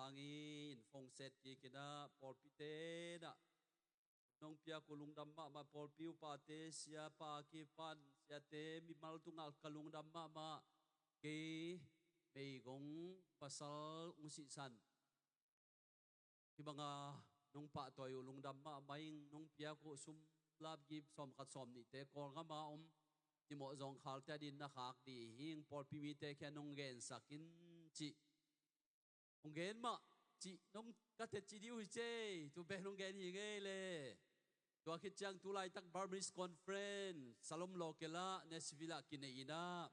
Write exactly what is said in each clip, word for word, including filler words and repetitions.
Ang i in phone set kik in ah pawlpite in ah nong piak uh lungdam mahmah, pawlpi upate, siapa kipan siate mimal tungah ka lungdam mahmah. Kei meigong pasal ung sihsan hih banga nong pahtawi uh lungdam mahmah ing. Nong piak uh sum lapgip sawmkhat sawmnihte Kawlgam a om Timawh Zawngkhalte adin na khak dih hi ing. Pawlpi mite khia nong gensak in cih hong gen mah cih nong ka teci dih uh hi cei. Tu pen hong gen hi ngei le. Tua khit ciang tu laitak Burmese Conference Salom Local ah Nashville ah kinei in ah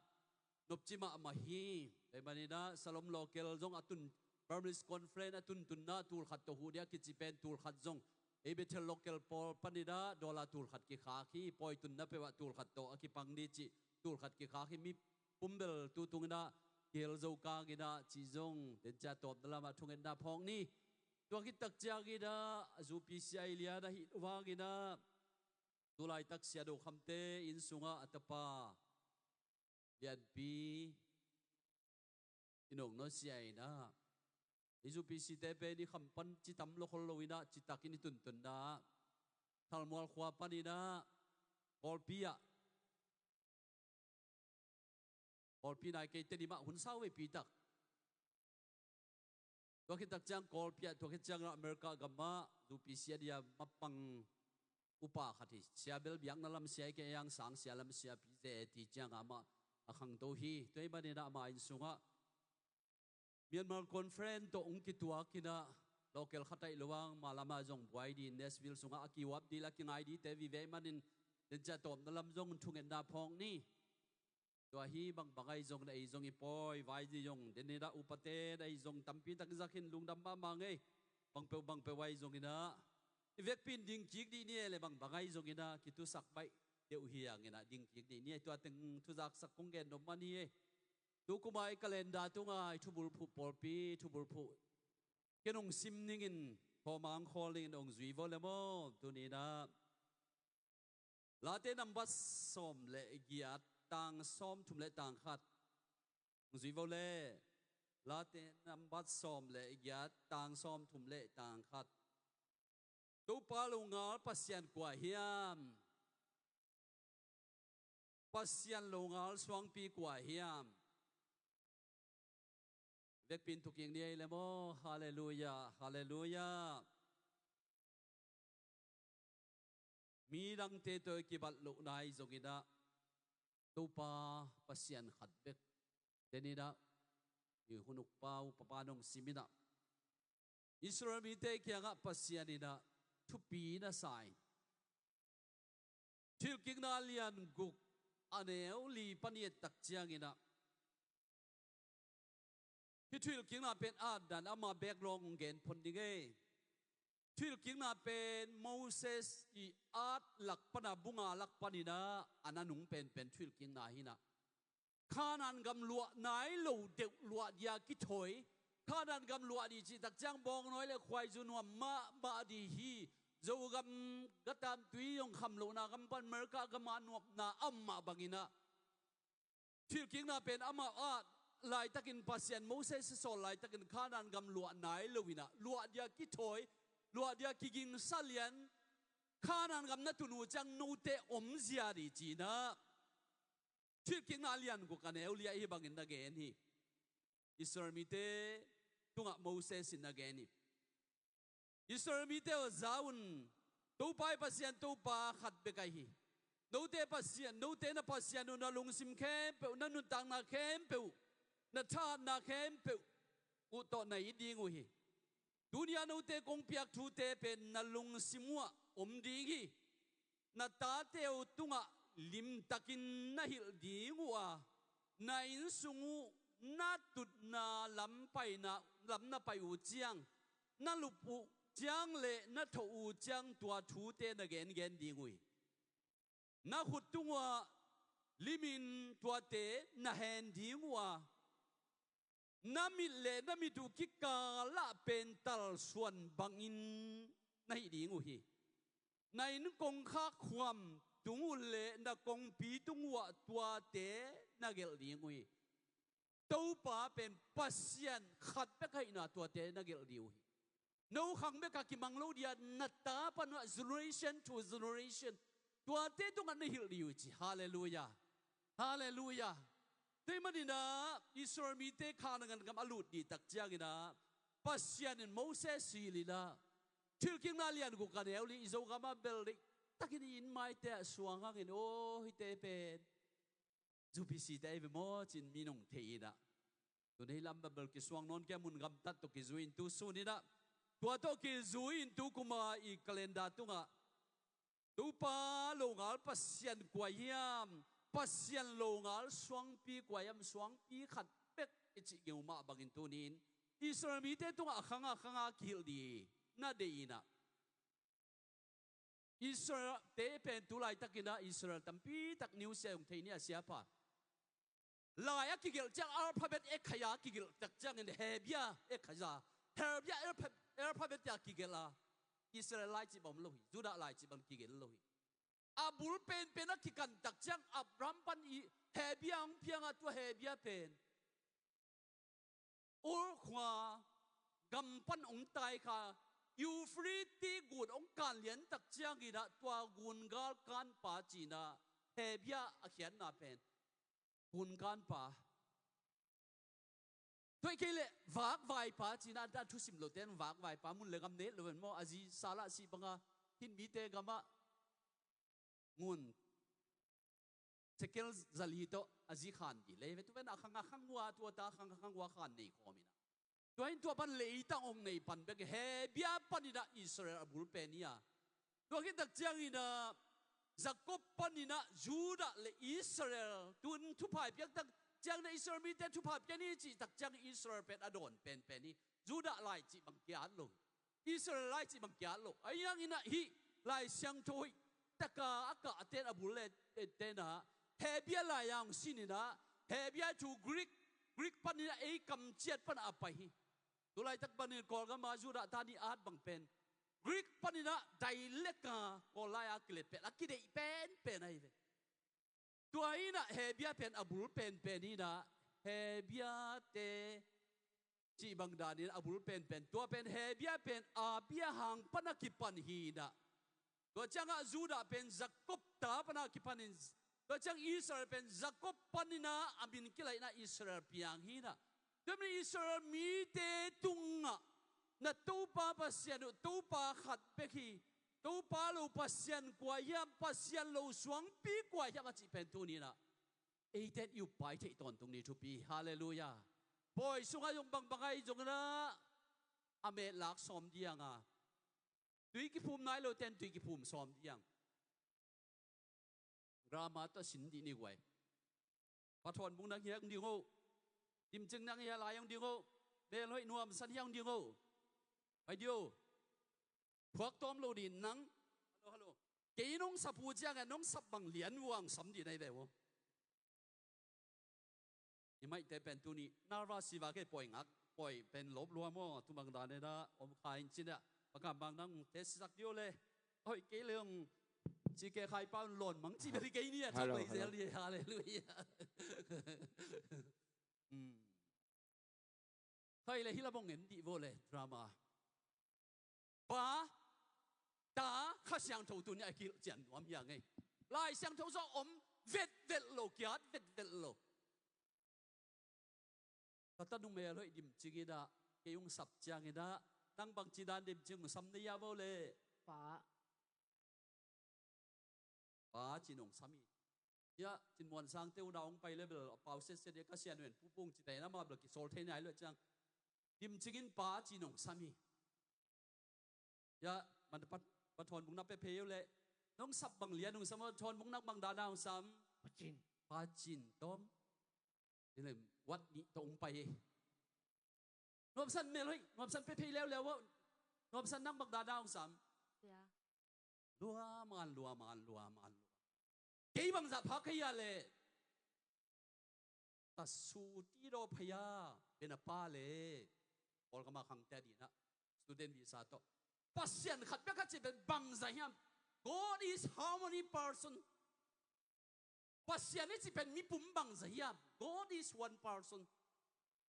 nopci mahmah hi. Tua ahih manin ah Salom Local zong a tun, Burmese Conference a tuntunna tulkhat tawh huh dih a kici pen tulkhat zong ei Bethel Local pawl panin ah dollar tulkhat kikhak hi. Pawi tunna peuh ah tulkhat tawh a kipang dih cih tulkhat kikhak hi. Mi pumbel tu tungin ah kihel zo kangin ah cih zong dencia tawpna lamah thungetna phawk ni. Tua khit tak ciangin ah a zupi sia i lian ahih vangin ah tu laitak Sia Do Khamte inn sungah a tapa Lianpi i nong nawn sia in ah i zupi site pen i kham pan ci tam lo khol lo in ah citakin i tuntunna ah Thalmual khua panin ah pawlpi ah pawlpi nai kei Tedim ah hun sau veipi tak. Tua khit tak ciang Kawlpi ah, tua khit ciang America gam ah zupi sia dia mapang upa khat hi. Sia bel biakna lam sia hi kei, a yang sang sia lam sia pi ze ti ciang amah a khangto hi. Tua ahih manin ah ama inn sungah Myanmar Conference tawh hong kituak in ah local khat ahih lo ang, mah lamah zong buai dih, Nashville sungah a kiuap dih la kingai dihte vive ahih manin dencia tawpna lam zong thungetna phawk ni. Tua hi bangbang ahi zongin ei zong i pawi vai dih zong denin ah upate in ei zong tampi tak zak in lungdam mahmah ngei. Bangpeuh bangpeuh ahi zongin ah i vekpi in ding kik dih ni e le, bangbang ahi zongin ah kitusak baih deuh hi hangin ah ding kik dih ni e. Tua teng thuzaksak kong gen nop mah ni e. Tu kum a i calendar tunga i thubulphuh, pawlpi thubulphuh ken hong sim ningin, thawmang khawl ningin hong zui vo le maw? Tuni in ah Late nambat sawm le giat, tang sawm thum le tang khat. Hong zui vo le. Late nambat sawm le giat, tang sawm thum le tang khat. Topa longal Pasian kua hiam? Pasian longal suangpi kua hiam? Vekpi in thukik ni ei le maw? Halleluiah, halleluiah. Midangte tawh i kibat lohna ahi zongin ah Topa Pasian khat bek denin ah i hun ukpa upapa nong sim in ah Israel mite kiangah Pasian in ah thupi na sa in, Thuhilhkikna lian guk, a neu li pan i et tak ciangin ah, hih thuhilhkikna pen at dan ama background hong gen phot ning ei. Thuhilhkikna pen Moses i at lak pan a, bu nga lak panin ah a na nung penpen thuhilhkikna hi in ah, Kanaan gam luah nai lo deuh luah dia kithawi, Kanaan gam luah dih cih tak ciang bawngnawi le khuaizu nuam mahmah dih hi. Zogam, Gatam Tui zong kham lohna gam pan America gam a nuamna a om mah bangin ah, thuhilhkikna pen amau at laitakin, Pasian Moses a sawl laitakin Kanaan gam luah nai lo in ah, luah dia kithawi, luah dia kigingsa lian, Kanaan gam na tun uh ciang note omzia dih ci-in ah, thuhilhkikna lian guk a neu li ah hih bangin na gen hi. Israel mite tungah Moses in na gen hi. Israel mite aw, za un, Topa i Pasian Topa khat bek ahi hi. Note Pasian, note na Pasian uh na lungsim khempeuh, na nuntakna khempeuh, na thahatna khempeuh uh tawh na it ding uh hi. Tuni-a note kong piak thute pen na lungsim uhah om ding hi. Na tate uh tungah limtakin na hilh ding uh a, na innsung uh na tutna lam paina, lam na pai uh ciang, na lup uh ciang le na thoh uh ciang tua thute na gengen ding uh hi. Na khut tungah limin tuate na hen ding uh a, na mit le na mit uh kikalah pen talsuan bangin na hih ding uh hi. Na inn kongkhak khuam tung uh le na kongpi tung uhah tuate na gelh ding uh hi. Topa pen Pasian khat bek ahihna tuate na gelh dih uh hi. No khang bek a kimang lo dih a, na ta pan uh a, generation to generation, tuate tungah na hilh dih uh hi ci. Halleluiah. Halleluiah. Tua ahih manin ah Israel mite Kanaan gam a lut dih tak ciangin ah Pasian in Moses hilh in ah, Thilkikna lian guk a neu li, i Zogam ah bel deih takin i inn maite ah suang hangin, aw, hihte pen Zupisi te ahi ve maw, ci-in mi nong thei in ah, tuni lam bel kisuang nawn kei a, mun gamtat tawh kizui in tu sun in ah, tua tawh kizui in tu kum a i calendar tungah Topa longal Pasian kua hiam, Pasian longal suangpi kua hiam, suangpi khat bek i cih geu mah bangin tuni-in Israel mite tungah a khang a khang a kihilh dih na deih in ah, Israel te pen tu laitakin ah Israel tampi tak news sia hong thei ni a, siapa. Lai a kigelh ciang alphabet ekhaia kigelh tak ciangin Hebia ekhaia, Hebia alpha-, alphabet a kigelh a, Israel lai cih bang om lo hi, Judah lai cih bang kigelh lo hi. A bul penpen a kikan tak ciang Abraham pan i Hebia hong piang a, tua Hebia pen Ur khua gam pan hong tai kha, Euphrates gun hong kan lian tak ciangin ah tua gungal kanpa ci-in ah Hebia a khiatna pen gunkanpa. Tua hi kei leh vakvaipa ci-in ah, a thusim lote in vakvaipa, mun le gam ne lo ven maw, a zi Sarah sih bang a, hih mite gam ah ngun shekel zali tawh a zi khan dih lei ve. Tua pen a khang a khang ua, tua ta a khang a khang ua khan nei khawm in ah, tua in tua pan leitang hong nei pan bek hi. Hebia panin ah Israel a bul pen hi a, tua khit tak ciangin ah Jakob panin ah Judah le Israel, tun thupha i piak tak ciangin ah Israel mite thupha piak ni cih tak ciangin Israel pen a dawn penpen hi. Judah lai cih bang ki-at lo hi. Israel lai cih bang ki-at lo. Ahi hangin ah hih Lai Siangtho hoih taka a kahte in a bul le, eh, te in ah Hebia lai-a hong sin in ah, Hebia thu Greek, Greek panin ah ei kamciat pan a pai hi. Tu laitak panin Kawlgam a Judah ta nih at bang pen Greek panin ah dialect a Kawl lai-a kilet pen a kideih penpen ahi ve. Tua in ah Hebia pen a bul penpen in ah, Hebia te cih bang danin a bul penpen, tua pen Hebia pen Abraham pan a kipan hi in ah, tua ciangah Judah pen Jakob ta pan a kipan in, tua ciang Israel pen Jakob panin ah a min kilaih in ah Israel piang hi in ah, tua min Israel mite tungah na Topa Pasian uh Topa khat bek hi. Topa lo Pasian kua hiam, Pasian lo suangpi kua hiam a cih pen tuni in ah eite in i uppai theih tawntung ni thupi. Halleluiah. Pawi sungah zong bangbang ahi zongin ah a metlak sawm ding a, tui kiphum nai lote in tui kiphum sawm ding. Grammar tawh sin dih ni guai. Pathawn bung nang hiang ding o. Dimcing nang hia lai hong ding o. Melhoih nuamsan hiang ding o. Pai dih o. Phuak tawm lo dih nang. Hallo, hallo. Kei nong sap uh ciangin nong sap bang lian uh a hong sam dih na hi ve uh. I maihte pen tuni nervous hi va, kei pawi ngak, pawi pen lop lua maw, tu bang dan in ah om kha in cin ah, pakam bang nang te sisak dih o le. Hoih kei le hong ci kei khai pa un lawn mang ci beli kei ni a, hallo, thak pai zel dih, halleluiah. Hmm. Khai le hi la bong en dih vo le drama. Pa, Ta, Kha Siangtho tuni a kilh cian nuam hi a ngei. Lai Siangtho zaw om vetvet lo, kiat vetvet lo. Ka tanu melhoih Dimcing in ah, kei hong sap ciangin ah, nang bangci dan Dimcing hong sam na hia vo le? Pa. Pa ci-in hong sam hi. Hiah Cin Muan Sangte uh na hong pai le bel a pau setset hi, ka sian ven pupung ci ta in amah bel kisawl thei nai lo ciang Dimcing in Pa ci-in hong sam hi. Hiah man Pa, Pa Thawn Bung na pia phei uh leh, nong sap bang lian hong sam, Pa Thawn Bung nang bang dan a hong sam? Pa Cin. Pa Cin tawm. Hi leh wat nih tawh hong pai hi. Nuamsan melhoih, nuamsan pia phei leuleu uh. Nuamsan nang bang dan a hong sam? Sia. Lua man, lua man, lua man, lua. Kei bangzah pha kei a leh. Ka su ti daw phei a, pen a pa le. Kawlgam a khangte a dih in ah, student visa tawh. Pasian khat bek a cih pen bangzah hiam? God is how many person? Pasian i cih pen mipum bangzah hiam? God is one person.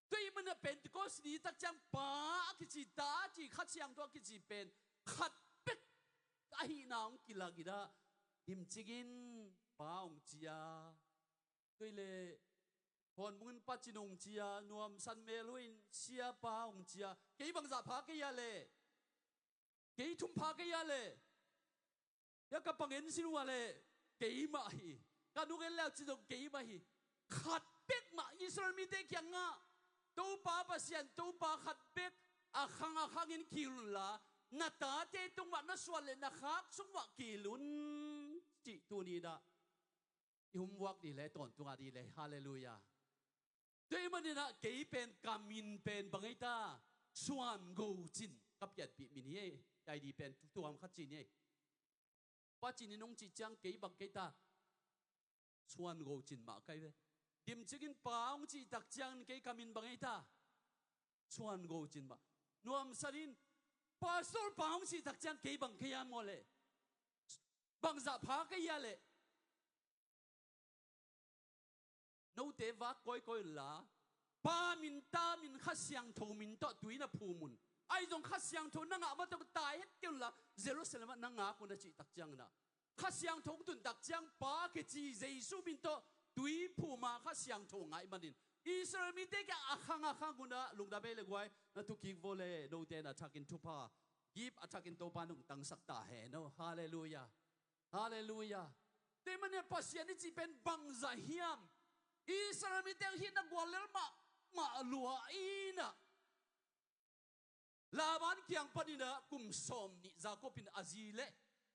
Tua ahih manin ah Pentecost ni tak ciang Pa a kici, Ta a ci, Kha Siangtho a kici pen khat bek ahihna hong kilak in ah, dimcing in Pa hong ci a, tua hi leh thawnbung in Pa Cin hong ci a, nuamsan melhoih in Siapa hong ci a, kei bangzah pha kei a leh, kei thum pha kei a leh, hia ka pang en sin uh a leh, keimah hi. Ka nu en le uh ci zong keimah hi. Khat bek mah Israel mite kiangah Topa Pasian, Topa khat bek a khang a khangin kihel un la, na tate tung mah na suan le na khak sung mah kihel un, cih tuni in ah i hum vuak dih le, tawntung a dih le. Halleluiah. Tua ahih manin ah kei pen ka min pen bang ei ta? Suan Go Cin ka pianpih min hi ei. I D pen tuam khat ci ni ei. Pa Cin in hong cih ciang kei bang kei ta? Suan Go Cin mah ka hi ve. Dimcing in Pa hong cih tak ciangin kei ka min bang ei ta? Suan Go Cin mah. Nuamsan in Pastor Pa hong cih tak ciang kei bang kei a maw leh? Bangzah pha kei a leh? Note vak kawikawi un la, Pa min, Ta min, Kha Siangtho min tawh tui na phum un. Ahi zong Kha Siangtho na ngah mah tawh tai het kei un la, Jerusalem ah na ngak un a cih tak ciangin ah, Kha Siangtho hong tun tak ciang Pa kici Jesu min tawh tui phum a Kha Siangtho ngah ahih manin Israel mite kiang a khang a khang un ah, lungdam ei le guai, na tu kik vo le, note in a thakin thupha, gift a thakin Topa in hong tangsak ta hen aw. Halleluiah. Halleluiah. Tua ahih manin ah Pasian i cih pen bangzah hiam? Israel mite hih na guallel mahmah lua in ah, Laban kiang panin ah kum sawmnih Jakob in a zi le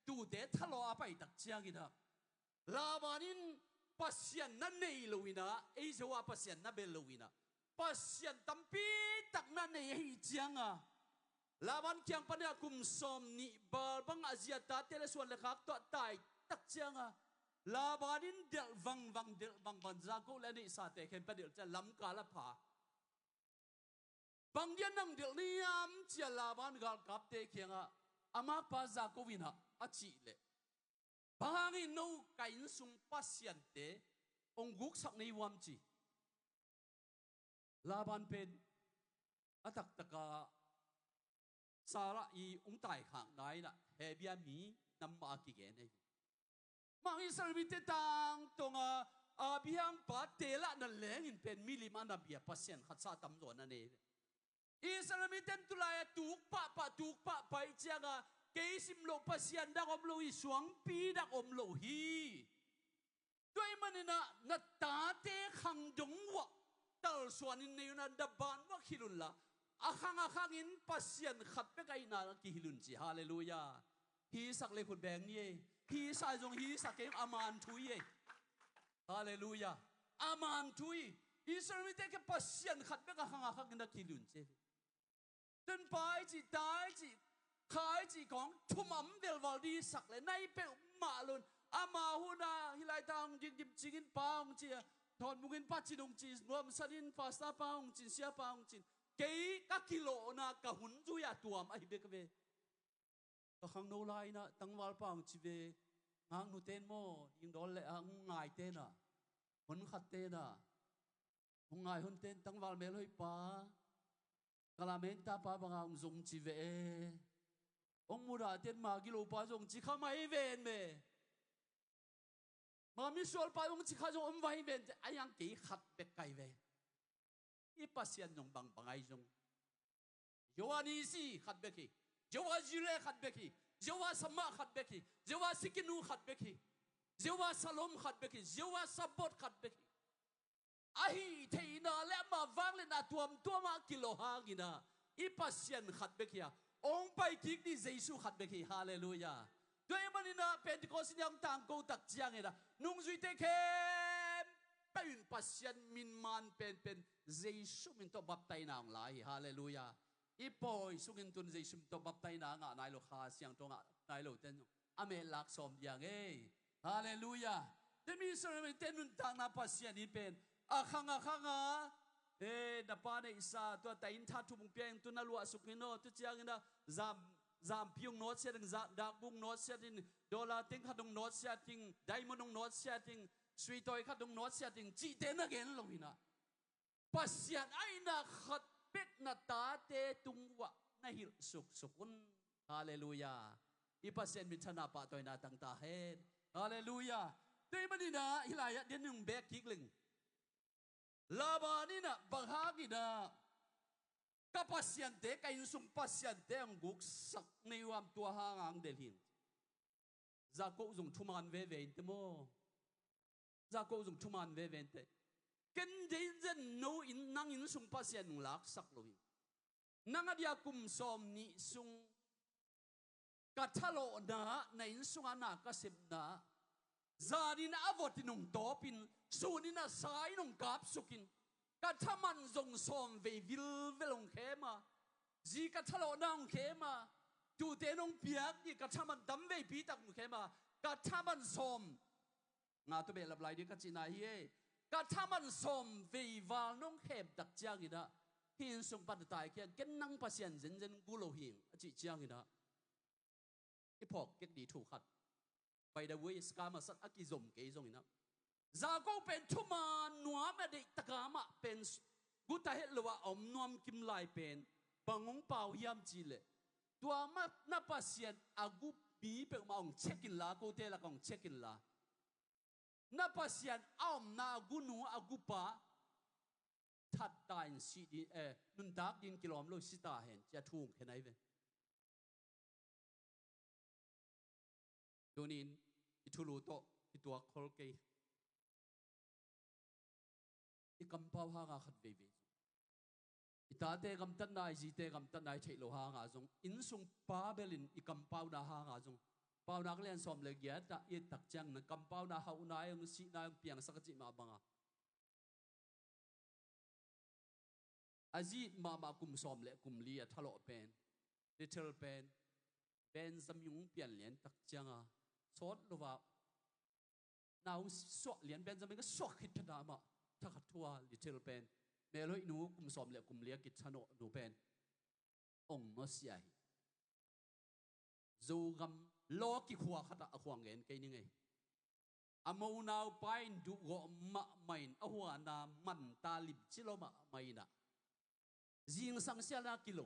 tuute thalawh a pai tak ciangin ah, Laban in Pasian na nei lo in ah, ei Jehovah Pasian na bel lo in ah, pasian tampi tak na nei ahih ciangin ah, Laban kiang panin ah kum sawmnih bal bang a zi a tate le suan le khak tawh a tai tak ciangin ah, Laban in delh vangvang, delh vangvang, Jakob le a neihsate khempeuh delh ciang lamkal a pha. Bang dia nang delh na hiam ci-a Laban galkapte kiangah a makpa Jakob in ah a cih leh, bang hangin no ka inn sung pasiante hong guksak na hi uh hiam ci. Laban pen a taktakah Sarah i hong taikhakna in ah Hebia mi nam mah a kigen ahi. Mah Israel mite tangtawng a Abraham pa Terah na lengin pen milim a na bia, pasian khatsa tamzaw na nei. Israel mite in tulai a tuk pahpah, tuk pahpah ahih ciangin ah kei sim loh pasian dak om lo hi, suangpi dak om lo hi. Tua ahih manin ah na tate khang dong uh ah talsuanin nei un ah, na ban uh ah khil un la, a khang a khangin Pasian khat bek ahihna kihil un ci. Halleluiah. Hisak le khut beng ni ei. Hisak zong hisak kei, a man thu hi ei. Halleluiah. A man thu hi. Israel mite kiang Pasian khat bek a khang a khangin na kihil un ci. Tua in Pa i cih, Ta i cih, Kha i cih khawng thum a om velval dih sak le, na hi peuhmah lo in, ama hun ah hih laitak hong ding, dimcing in Pa hong ci a, thawnbung in Pa Cin hong ci, nuamsan in Pastor Pa hong ci, Siapa hong ci. Kei ka kilawhna ka hun zui a tuam ahi bek ve. Ka khangno lai in ah tangvalpa hong ci ve, ngaknute in maw, dingdawl le a hong ngaite in ah, hun khatte in ah, hong ngai hunte in tangval melhoihpa, ka lamen tapa banga hong zong ci ve e. Hong mudahte in ma gilopa zong ci kha mai ven ve. Ma misualpa zong ci kha zong om vai ven, a hiang kei khat bek kai ve. I Pasian zong bangbang ahi zong, Jehovah Nissi khat bek hi. Jehovah Jireh khat bek hi. Jehovah Shammah khat bek hi. Jehovah Tsidkenu khat bek hi. Jehovah Shalom khat bek hi. Jehovah Sabaoth khat bek hi. A hih theihna le ama vangliatna tuamtuam ah kilawh hangin ah, i Pasian khat bek hi a, hong pai kik dih Jesu khat bek hi. Halleluiah. Tua ahih manin ah Pentecost ni a hong tangko tak ciangin ah, nungzuite khempeuh in Pasian min man penpen Jesu min tawh baptaina hong la hi. Halleluiah. I pawi sungin tun Jesu min tawh baptaina a ngah nai lo, Kha Siangtho a ngah nai lote in a met lak sawm diang ei. Halleluiah. Tua mi Israel mite nuntakna Pasian hi pen, a khang a khang a, e, na pa neihsa, tua ta inn tha thum hong pia in, tu na luahsuk in aw, tu ciangin ah zam, zampi hong nawtsiat in, za, dakbu hong nawtsiat in, dollar teng khat hong nawtsiat in, diamond hong nawtsiat in, suitawi khat hong nawtsiat in, cihte na gen lo in ah. Pasian aihna khat bek na tate tung uah na hilh suksuk un. Halleluiah. I Pasian minthanna pahtawina tangta hen. Halleluiah. Tua ahih maninah hih lai-ah Daniel in hong beek kik leng, Laban inah bang hanginah ka pasiante, ka innsung pasiante hong guksak nei uh hiam, tua hanga hong delh hi. Jakob zong thuman veve inteh maw? Jakob zong thuman veve inteh. Ken deihzen no in nang innsung pasian hong laksak lo hi. Nang a dia kum sawmnih sung ka thalawhna, na inn sungah na ka sepna, zanin a vot in hong tawpin, sunin a sa in hong kapsukin, ka thaman zong sawmvei vilvel hong khem a, zi ka thalawhna hong khem a, tuute nong piak dih ka thaman tamveipi tak hong khem a, ka thaman sawm nga tua behlap lai ding ka cihna hi e. Ka thaman sawmvei val nong khem tak cianginah, hih innsung pan a taikhia in, ken nang Pasian zenzen gu lo hing a cih cianginah, i phawk kek dih thu khat. By the way, sika masat a kizom kei zonginah, Jakob pen thuman nuam a, deihtaka amah pen guta het lo a om nuam kim lai pen bang hong pau hiam cihleh, tua mah na Pasian a gu mi peuhmah hong check inla, kote lakah hong check inla, na Pasian a omna a gunu a gupa thatta in sih ding, eh, nuntak ding kilawm lo, si ta hen, ci-a thu hong khen ahi ve. Tunin i thulu tawh kituak khol kei. I kampau hanga khat veivei zong, i tate gamtatna, i zite gamtatna i theih lo hanga zong, innsung pa belin i kampauna hanga zong, Paunak lian sawm le giat ah i et tak ciangin kampauna, hauhna i hong, sihna i hong piangsak a cih mah banga, a zi it mahmah kum sawm le kum li a thalawh pen, Rachel pen Benjamin hong pianlian tak cianga, sawt lo a, na hong suah lian, Benjamin ka suah khit phet a amah thakhat thu a, Rachel pen, melhoih nu, kum sawm le kum li a kithanawh nu pen hong nusia hi. Zogam law kikhua khatah a khuang gen kei ning ei. A mo naupa in duhgawh mahmah in a huana manta limci lo mahmah inah, zingsang sialna kilo.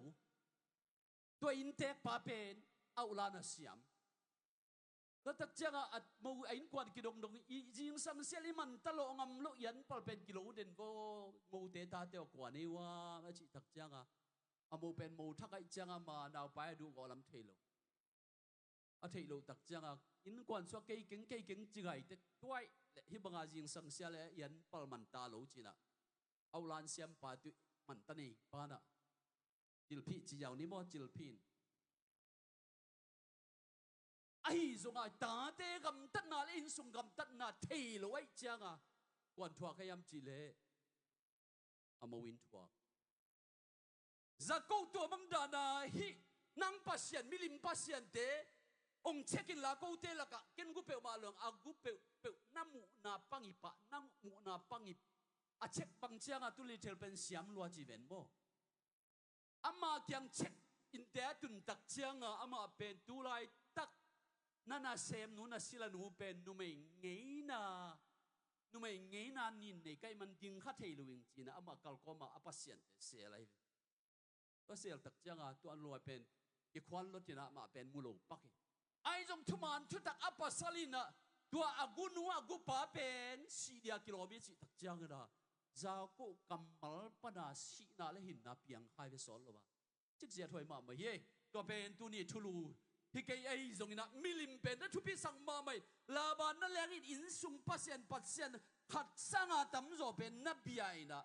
Tua inntekpa pen a uhlan a siam. Tua tak ciangah a mo, a innkuan kidongdong i, zingsang sial i manta lawh ngam loh i an pal pen kilo den vaw, mote tate aw kua nei uh a, a cih tak ciangah, a mo pen mo thak ahih ciangah ama naupa a duhgawh lam thei lo. A theih loh tak ciangah innkuan suak kei keng, kei keng ci ngaite tuaih leh hih banga zingsang sial i an pal manta lo cinah, a uhlan siampa tuh manta nei panah, cilphih ci ziau ni maw, cilphih in. Ahi zongah tate gamtatna le innsung gamtatna thei lo ahih cianga kuan thuak hiam cihleh, a mo in thuak. Jakob tua bang dana hih nang pasian, milim pasiante hong check inla, kote lakah ken gu peuhmah lo hang, a gu peuhpeuh na muhna pangipah, na muhna pangip a check bang cianga tu Rachel pen siam lua ci ven maw? Ama kiang check inte a tun tak cianga amah pen tu laitak na nasemnu, na silanu pen numei ngeina, numei ngeina nin nei ka hih man ding kha thei lo ing cinah amah kalkawma a pasiante sel ahi ve. Tua sel tak cianga tua an luai pen kikhuan lua cinah amah pen mu lo pak hi. Ahi zong thuman thutak a pasal inah tua a gunu a gupa pen sih dia kilawm hi cih tak cianginah Jakob kammal pana sihna le hinna piang khai ve sawt lo a. Cikzia thuai mahmah hi. Tua pen tuni thulu hi kei ahi zonginah milim pen na thupisak mahmah hi. Laban na lengin innsung pasian, pasian khat sanga tamzaw pen na bia inah,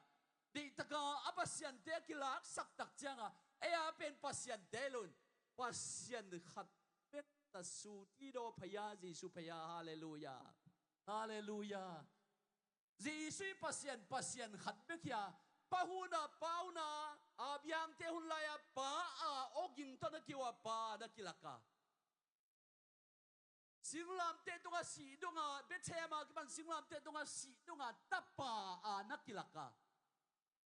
deihtaka a pasiante a kilaksak tak cianga ei a pen pasiante lo in, Pasian khat bek ta su ti daw phaya, Jesu phaya. Halleluiah. Halleluiah. Jesu i Pasian, Pasian khat bek hi a, Pa hun a, Pa hun a, Abraham-te hun lai-a Pa a, awging tawh na kiu a Pa na kilak a, singlamteh tungah sih donga, Bethlehem a kipan singlamteh tungah sih donga Tapa a na kilak a,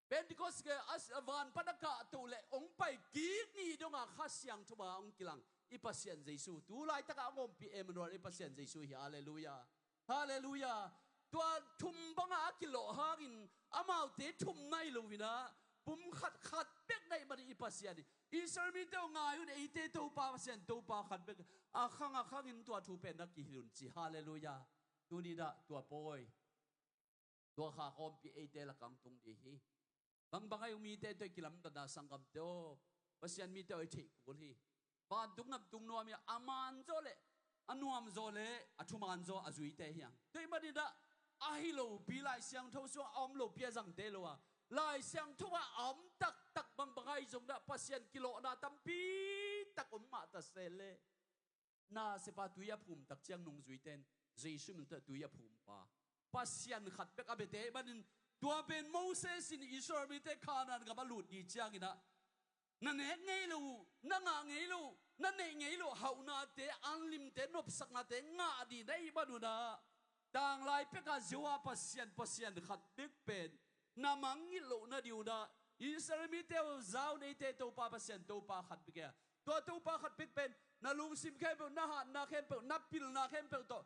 Pentecost ke a s-, van pan a kahtoh leh hong pai kik ni donga Kha Siangtho a hong kilang i Pasian Jesu, tu laitakah hong ompih Emmanuel i Pasian Jesu hi. Halleluiah. Halleluiah. Tua thum bangah a kilawh hangin amaute thum nai lo inah pum khat khat bek nai manin i Pasian hi. Israel mite aw ngai un, eite Topa Pasian Topa khat bek a khang a khangin tua thu pen na kihilh un ci. Halleluiah. Tuni dah tua pawi tua kha khawmpi eite lakah tung dih hi. Bangbang ahi uh mite tawh i kilamdanna sanggamte aw, Pasian mite aw i theih kul hi. Vantung gam tung nuam hi a, a man zaw le a nuam zaw le a thuman zaw a zuite hiang. Tua ahih maninah ahi lopi Lai Siangtho sungah a om lopi a zangte lo a, Lai Siangtho ah a om taktak bangbang ahi zong dah Pasian kilawhna tampi tak om mah ta se le. Nasepa tui a phum tak ciang nungzuite in Jesu min tawh tui a phum pa Pasian khat bek a biate ahih manin tua pen Moses in Israel mite Kanaan gam a lut dih cianginah na nek ngei lo uh, na ngah ngei lo uh, na neih ngei lo uh, hauhnate, anlimte, nopsaknate ngah dih na hih manunah tanglai pekah Jehovah Pasian, Pasian khat bek pen na mangngilh loh na dih unah Israel mite uh za un, eite Topa Pasian Topa khat bek hi a, tua Topa khat bek pen na lungsim khempeuh, na hatna khempeuh, na pilna khempeuh tawh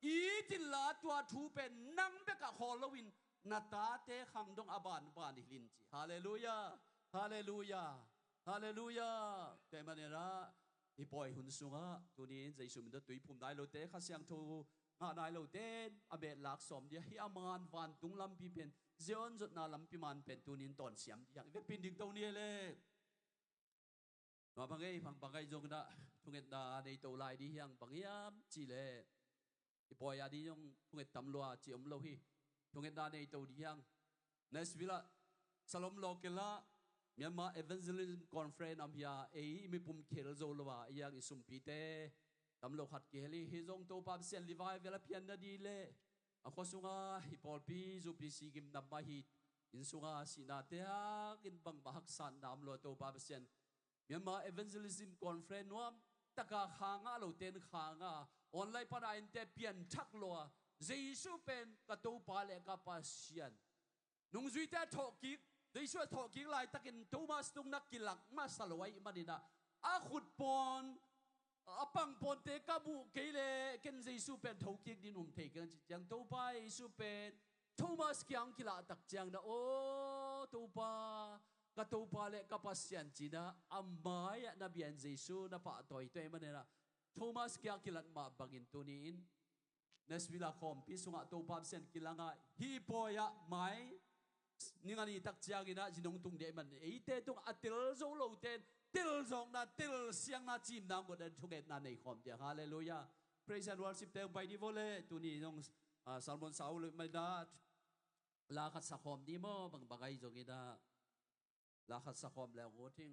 it inla tua thu pen nang bekah khawl loin na tate khang dong a banban hilh in ci. Halleluiah. Halleluiah. Halleluiah. Tua ahih maninah hih pawi hun sungah tuni in Jesu min tawh tui phum nai lote, Kha Siangtho ngah nai lote a behlak sawm dih a, hih a man vantung lampi pen, Zion zotna lampi man pen tuni in tawnsiam dih hiang. I vekpi in dingto ni e le. Tua bang ei, bang bang ei zong dah thungetna nei to lai dih hiang, bang hiam cih leh i pawi a dih zong thunget tam lua cih om lo hi. Thungetna nei to dih hiang. Nashville ah Salom Local ah Myanmar Evangelism Conference om hi a, ei i mipum khel zo lo a, ei ang i sumpite tam lo khat kihel hi. Hih zong Topa Pasian revival a pian na dih leh a khua sungah hih pawlpi zupi si gim nam mah hi. Inn sungah sihnate hangin bangmah haksatna om lo a, Topa Pasian Myanmar Evangelism Conference nuam taka kha ngah lote in kha ngah a, online pana innte pianthak lo a, Jesu pen ka Topa le ka Pasian. Nungzuite a thawhkik, Jesu a thawhkik laitakin Thomas tung na kilak masa lo ahih maninah a khut pawn a pangpawnte ka muh kei leh ken Jesu pen thokik ding um thei keng ci ciang Topa Jesu pen Thomas kiang kilahtak ciang dah, aw Topa, ka Topa le ka Pasian cinah a mai-ah na bia in Jesu na pahtawi tua ahih maninah Thomas kiang kilat mah bangin tuni in Nashville a khawmpi sungah Topa Pasian kilangah hih pawi ah mai ning a ni tak cianginah zinong tung dih ahih man eite tung a tel zo lote in telzawkna, telsiangna, cimna ngotna thungetna nei khawm dih. Halleluiah. Praise and worship te hong pai dih vawh le tuni zong ah, sermon sa uh lo mah inah la khat sa khawm dih maw, bang bang ahi zonginah la khat sa khawm le hong ut hing.